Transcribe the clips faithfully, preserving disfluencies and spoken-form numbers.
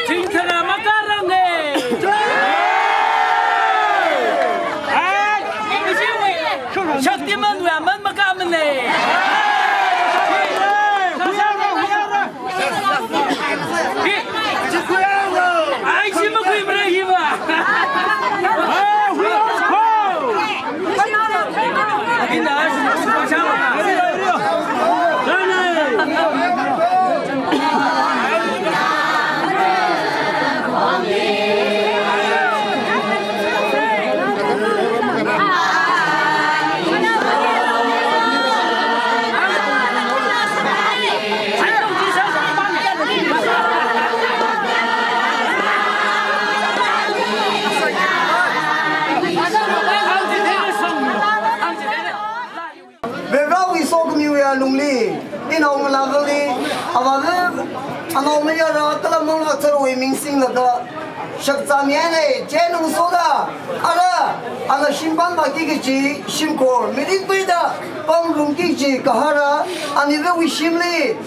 Chingthara makarang e. Ai, Shaktiman Raman makamane. Ai, shima kui bra hiba. Varivarāwui sokhamiwui alungli, inaongalāvali, avāva, anaomayara kala manglā tharāwui ming singlaga shakzāmihaina. Chieina ngasoda, ara, ana shimpan vāki kaji shimkhur, mirin puida pamlungki kaji gahara, aniwui shimli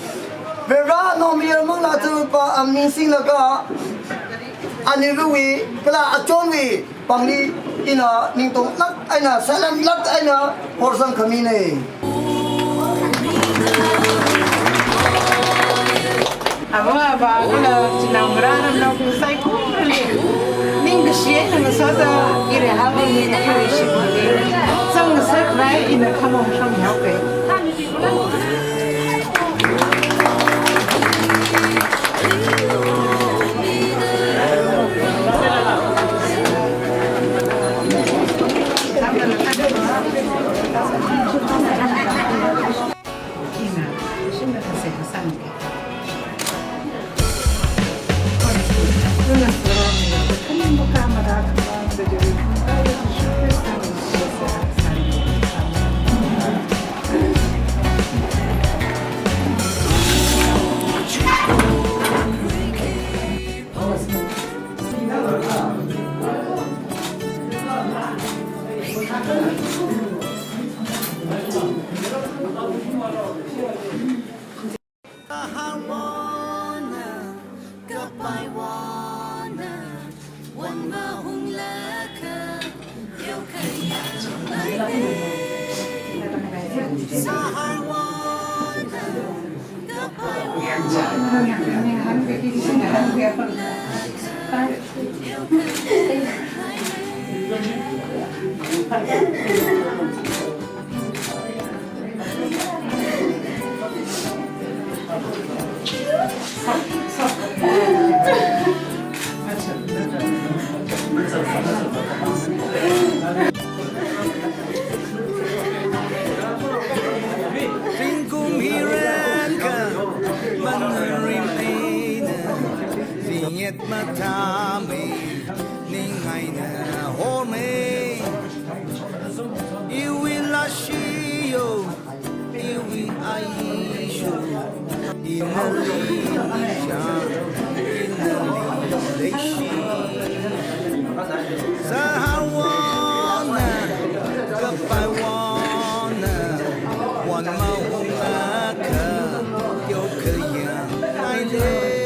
Varivarā anaomayara manglā tharāwui pa aming singlaga, aniwui kala achonwui pāngli ina ningtonglāk eina, sailamlāk eina horsangkhamina. Kala chinaongarā ramnaobing saikorali ningkashi eina ngasoda ire hawang ni kare shibuli. Zang ngasakrai ina khamong shong yaoke. Tingkum hiran ka, manarim eina, zingit matamei, ningaina hormei. Iwui lashiyo, iwui aisho, inali nisha, inali leishi. Sahar wana, kapai wana, wan mahunglakha, yao kayang aile.